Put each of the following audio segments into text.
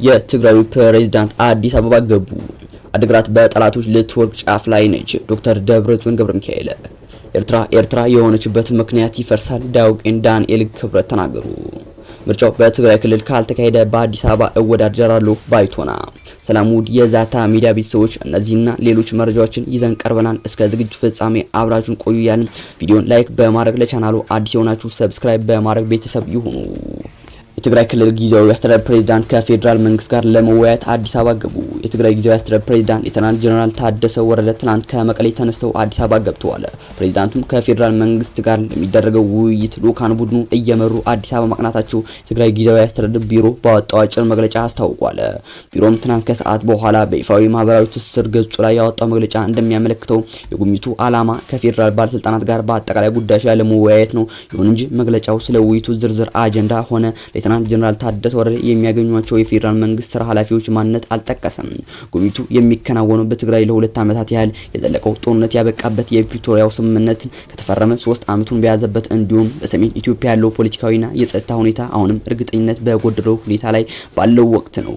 የትግራዩ ፕሬዝዳንት አዲስ አበባ ገቡ። አድግራት በጠላቶች ልትወድቅ ጫፍ ላይ ነች። ዶክተር ደብረጽዮን ገብረ ሚካኤል። ኤርትራ ኤርትራ የሆነችበት ምክንያት ይፈርሳል። ዲያቆን ዳንኤል ክብረት ተናገሩ። ምርጫው በትግራይ ክልል ካልተካሄደ በአዲስ አበባ እወዳደራለሁ ባይቶና። ሰላም ውድ የዛታ ሚዲያ ቤተሰቦች፣ እነዚህና ሌሎች መረጃዎችን ይዘን ቀርበናል። እስከ ዝግጅቱ ፍጻሜ አብራችሁን ቆዩ እያልን ቪዲዮን like በማድረግ ለቻናሉ አዲስ የሆናችሁ subscribe በማድረግ ቤተሰብ ይሁኑ። የትግራይ ክልል ጊዜያዊ አስተዳደር ፕሬዝዳንት ከፌዴራል መንግስት ጋር ለመወያየት አዲስ አበባ ገቡ። የትግራይ ጊዜያዊ አስተዳደር ፕሬዝዳንት ሌተናል ጀነራል ታደሰ ወረደ ትናንት ከመቀሌ ተነስተው አዲስ አበባ ገብተዋል። ፕሬዝዳንቱም ከፌዴራል መንግስት ጋር ለሚደረገው ውይይት ልዑካን ቡድኑ እየመሩ አዲስ አበባ ማቅናታቸው የትግራይ ጊዜያዊ አስተዳደር ቢሮ ባወጣው አጭር መግለጫ አስታውቋል። ቢሮም ትናንት ከሰዓት በኋላ በይፋዊ ማህበራዊ ትስስር ገጹ ላይ ያወጣው መግለጫ እንደሚያመለክተው የጉብኝቱ ዓላማ ከፌዴራል ባለስልጣናት ጋር በአጠቃላይ ጉዳዮች ላይ ለመወያየት ነው። ይሁን እንጂ መግለጫው ስለ ውይይቱ ዝርዝር አጀንዳ ሆነ ሌተናንት ጀነራል ታደሰ ወረደ የሚያገኟቸው የፌዴራል መንግስት ስራ ኃላፊዎች ማንነት አልጠቀሰም። ጉብኝቱ የሚከናወነው በትግራይ ለ2 ዓመታት ያህል የዘለቀው ጦርነት ያበቃበት የፕሪቶሪያው ስምምነት ከተፈረመ 3 ዓመቱን በያዘበት እንዲሁም በሰሜን ኢትዮጵያ ያለው ፖለቲካዊና የጸጥታ ሁኔታ አሁንም እርግጠኝነት በጎደለው ሁኔታ ላይ ባለው ወቅት ነው።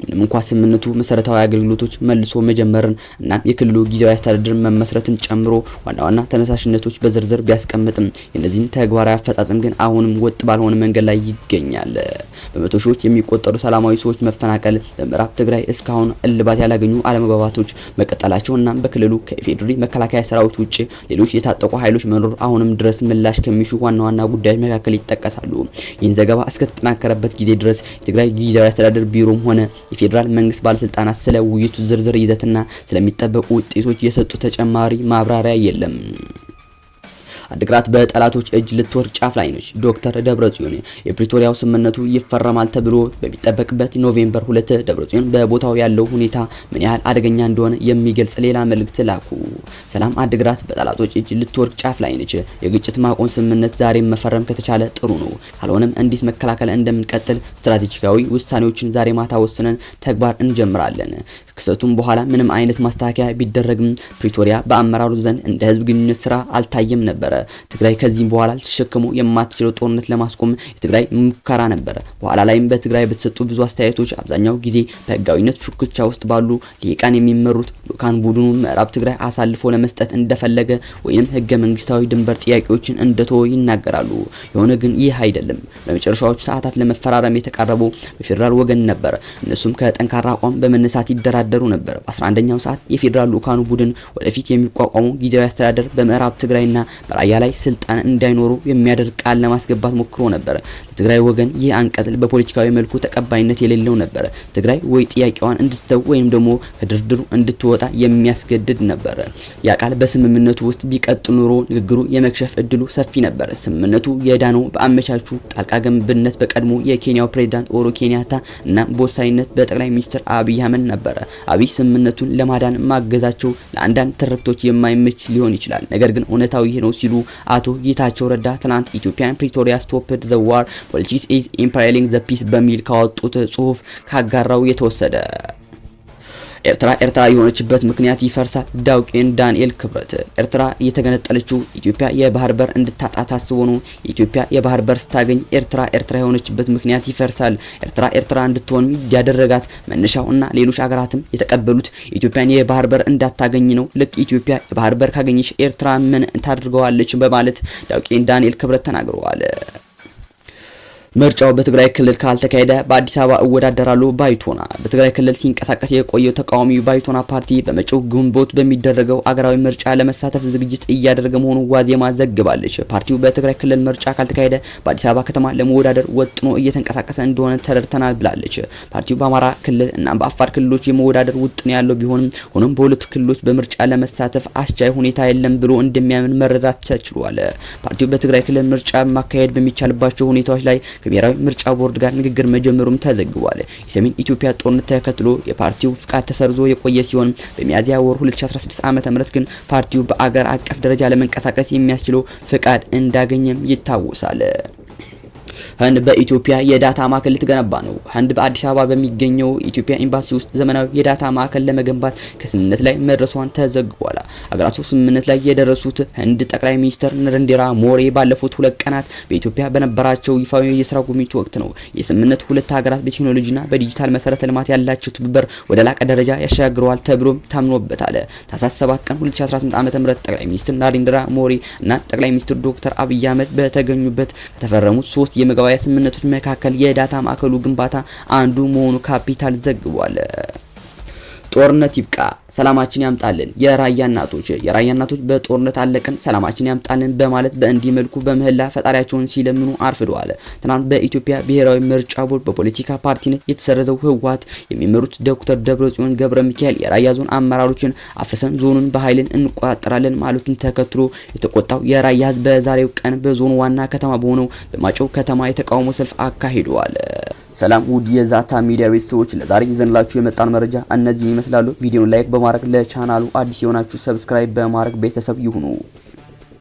ምንም እንኳ ስምምነቱ መሰረታዊ አገልግሎቶች መልሶ መጀመርን እና የክልሉ ጊዜያዊ አስተዳደር መመስረትን ጨምሮ ዋና ዋና ተነሳሽነቶች በዝርዝር ቢያስቀምጥም የእነዚህን ተግባራዊ አፈጻጸም ግን አሁንም ወጥ ባልሆነ መንገድ ላይ ይገኛል። በመቶ ሺዎች የሚቆጠሩ ሰላማዊ ሰዎች መፈናቀል፣ በምዕራብ ትግራይ እስካሁን እልባት ያላገኙ አለመግባባቶች መቀጠላቸው እና በክልሉ ከኢፌዴሪ መከላከያ ሰራዊት ውጭ ሌሎች የታጠቁ ኃይሎች መኖር አሁንም ድረስ ምላሽ ከሚሹ ዋና ዋና ጉዳዮች መካከል ይጠቀሳሉ። ይህን ዘገባ እስከተጠናከረበት ጊዜ ድረስ የትግራይ ጊዜያዊ አስተዳደር ቢሮም ሆነ የፌዴራል መንግስት ባለስልጣናት ስለ ውይይቱ ዝርዝር ይዘትና ስለሚጠበቁ ውጤቶች የሰጡ ተጨማሪ ማብራሪያ የለም። አድግራት በጠላቶች እጅ ልትወድቅ ጫፍ ላይ ነች። ዶክተር ደብረጽዮን የፕሪቶሪያው ስምምነቱ ይፈረማል ተብሎ በሚጠበቅበት November 2 ደብረጽዮን በቦታው ያለው ሁኔታ ምን ያህል አደገኛ እንደሆነ የሚገልጽ ሌላ መልእክት ላኩ። ሰላም አድግራት በጠላቶች እጅ ልትወድቅ ጫፍ ላይ ነች። የግጭት ማቆም ስምምነት ዛሬ መፈረም ከተቻለ ጥሩ ነው። ካልሆነም እንዴት መከላከል እንደምንቀጥል ስትራቴጂካዊ ውሳኔዎችን ዛሬ ማታ ወስነን ተግባር እንጀምራለን። ከክስተቱም በኋላ ምንም አይነት ማስተካከያ ቢደረግም ፕሪቶሪያ በአመራሩ ዘንድ እንደ ህዝብ ግንኙነት ስራ አልታየም ነበረ። ትግራይ ከዚህም በኋላ ልትሸከመው የማትችለው ጦርነት ለማስቆም የትግራይ ሙከራ ነበረ። በኋላ ላይም በትግራይ በተሰጡ ብዙ አስተያየቶች አብዛኛው ጊዜ በህጋዊነት ሹክቻ ውስጥ ባሉ ልሂቃን የሚመሩት ልኡካን ቡድኑ ምዕራብ ትግራይ አሳልፎ ለመስጠት እንደፈለገ ወይም ህገ መንግስታዊ ድንበር ጥያቄዎችን እንደተወ ይናገራሉ። የሆነ ግን ይህ አይደለም። በመጨረሻዎቹ ሰዓታት ለመፈራረም የተቃረቡ በፌዴራል ወገን ነበር። እነሱም ከጠንካራ አቋም በመነሳት ይደራደሩ ነበር። በ11ኛው ሰዓት የፌዴራል ልኡካኑ ቡድን ወደፊት የሚቋቋሙ ጊዜያዊ አስተዳደር በምዕራብ ትግራይና በራያ ላይ ስልጣን እንዳይኖሩ የሚያደርግ ቃል ለማስገባት ሞክሮ ነበር። ለትግራይ ወገን ይህ አንቀጽ በፖለቲካዊ መልኩ ተቀባይነት የሌለው ነበር። ትግራይ ወይ ጥያቄዋን እንድትተው ወይም ደግሞ ከድርድሩ እንድትወጣ የሚያስገድድ ነበር። ያ ቃል በስምምነቱ ውስጥ ቢቀጥል ኖሮ ንግግሩ የመክሸፍ እድሉ ሰፊ ነበር። ስምምነቱ የዳነው በአመቻቹ ጣልቃ ገብነት በቀድሞ የኬንያው ፕሬዝዳንት ኡሁሩ ኬንያታ እና በወሳኝነት በጠቅላይ ሚኒስትር አብይ አህመድ ነበር። አብይ ስምምነቱን ለማዳን ማገዛቸው ለአንዳንድ ትርክቶች የማይመች ሊሆን ይችላል፣ ነገር ግን እውነታው ይህ ነው ሲሉ አቶ ጌታቸው ረዳ ትናንት "Ethiopian Pretoria stopped the war, politics is imperiling the peace" በሚል ካወጡት ጽሁፍ ካጋራው የተወሰደ። ኤርትራ ኤርትራ የሆነችበት ምክንያት ይፈርሳል። ዲያቆን ዳንኤል ክብረት። ኤርትራ የተገነጠለችው ኢትዮጵያ የባህር በር እንድታጣ ታስቦ ነው። የኢትዮጵያ የባህር በር ስታገኝ ኤርትራ ኤርትራ የሆነችበት ምክንያት ይፈርሳል። ኤርትራ ኤርትራ እንድትሆን ያደረጋት መነሻው እና ሌሎች ሀገራትም የተቀበሉት ኢትዮጵያን የባህር በር እንዳታገኝ ነው። ልክ ኢትዮጵያ የባህር በር ካገኘች ኤርትራ ምን ታደርገዋለች? በማለት ዲያቆን ዳንኤል ክብረት ተናግረዋል። ምርጫው በትግራይ ክልል ካልተካሄደ በአዲስ አበባ እወዳደራለሁ ባይቶና። በትግራይ ክልል ሲንቀሳቀስ የቆየው ተቃዋሚ ባይቶና ፓርቲ በመጪው ግንቦት በሚደረገው አገራዊ ምርጫ ለመሳተፍ ዝግጅት እያደረገ መሆኑ ዋዜማ ዘግባለች። ፓርቲው በትግራይ ክልል ምርጫ ካልተካሄደ በአዲስ አበባ ከተማ ለመወዳደር ወጥኖ እየተንቀሳቀሰ እንደሆነ ተረድተናል ብላለች። ፓርቲው በአማራ ክልል እና በአፋር ክልሎች የመወዳደር ውጥን ያለው ቢሆንም ሆኖም በሁለቱ ክልሎች በምርጫ ለመሳተፍ አስቻይ ሁኔታ የለም ብሎ እንደሚያምን መረዳት ተችሏል። ፓርቲው በትግራይ ክልል ምርጫ ማካሄድ በሚቻልባቸው ሁኔታዎች ላይ ከብሔራዊ ምርጫ ቦርድ ጋር ንግግር መጀመሩም ተዘግቧል። የሰሜን ኢትዮጵያ ጦርነት ተከትሎ የፓርቲው ፍቃድ ተሰርዞ የቆየ ሲሆን በሚያዝያ ወር 2016 ዓ.ም ግን ፓርቲው በአገር አቀፍ ደረጃ ለመንቀሳቀስ የሚያስችለው ፍቃድ እንዳገኘም ይታወሳል። ህንድ በኢትዮጵያ የዳታ ማዕከል ልትገነባ ነው። ህንድ በአዲስ አበባ በሚገኘው ኢትዮጵያ ኤምባሲ ውስጥ ዘመናዊ የዳታ ማዕከል ለመገንባት ከስምምነት ላይ መድረሷን ተዘግቧል። ሀገራቱ ስምምነት ላይ የደረሱት ህንድ ጠቅላይ ሚኒስትር ናሬንድራ ሞዲ ባለፉት 2 ቀናት በኢትዮጵያ በነበራቸው ይፋዊ የስራ ጉብኝት ወቅት ነው። የስምምነት ሁለት ሀገራት በቴክኖሎጂና በዲጂታል መሰረተ ልማት ያላቸው ትብብር ወደ ላቀ ደረጃ ያሸጋግረዋል ተብሎም ታምኖበታል። ታህሳስ 7 ቀን 2018 ዓ.ም ጠቅላይ ሚኒስትር ናሬንድራ ሞዲ እና ጠቅላይ ሚኒስትር ዶክተር አብይ አህመድ በተገኙበት ከተፈረሙት ሶስት የመግባቢያ ስምምነቶች መካከል የዳታ ማዕከሉ ግንባታ አንዱ መሆኑ ካፒታል ዘግቧል። ጦርነት ይብቃ፣ ሰላማችን ያምጣልን። የራያ እናቶች በጦርነት አለቅን፣ ሰላማችን ያምጣልን በማለት በእንዲህ መልኩ በምህላ ፈጣሪያቸውን ሲለምኑ አርፍደዋል። ትናንት በኢትዮጵያ ብሔራዊ ምርጫ ቦርድ በፖለቲካ ፓርቲነት የተሰረዘው ህወሓት የሚመሩት ዶክተር ደብረጽዮን ገብረ ሚካኤል የራያ ዞን አመራሮችን አፍርሰን ዞኑን በኃይልን እንቆጣጠራለን ማለቱን ተከትሎ የተቆጣው የራያ ህዝብ በዛሬው ቀን በዞኑ ዋና ከተማ በሆነው በማይጨው ከተማ የተቃውሞ ሰልፍ አካሂደዋል። ሰላም ውድ የዛታ ሚዲያ ቤተሰቦች፣ ለዛሬ ይዘንላችሁ የመጣን መረጃ እነዚህ ይመስላሉ። ቪዲዮን like በማድረግ፣ ለቻናሉ አዲስ የሆናችሁ subscribe በማድረግ ቤተሰብ ይሁኑ።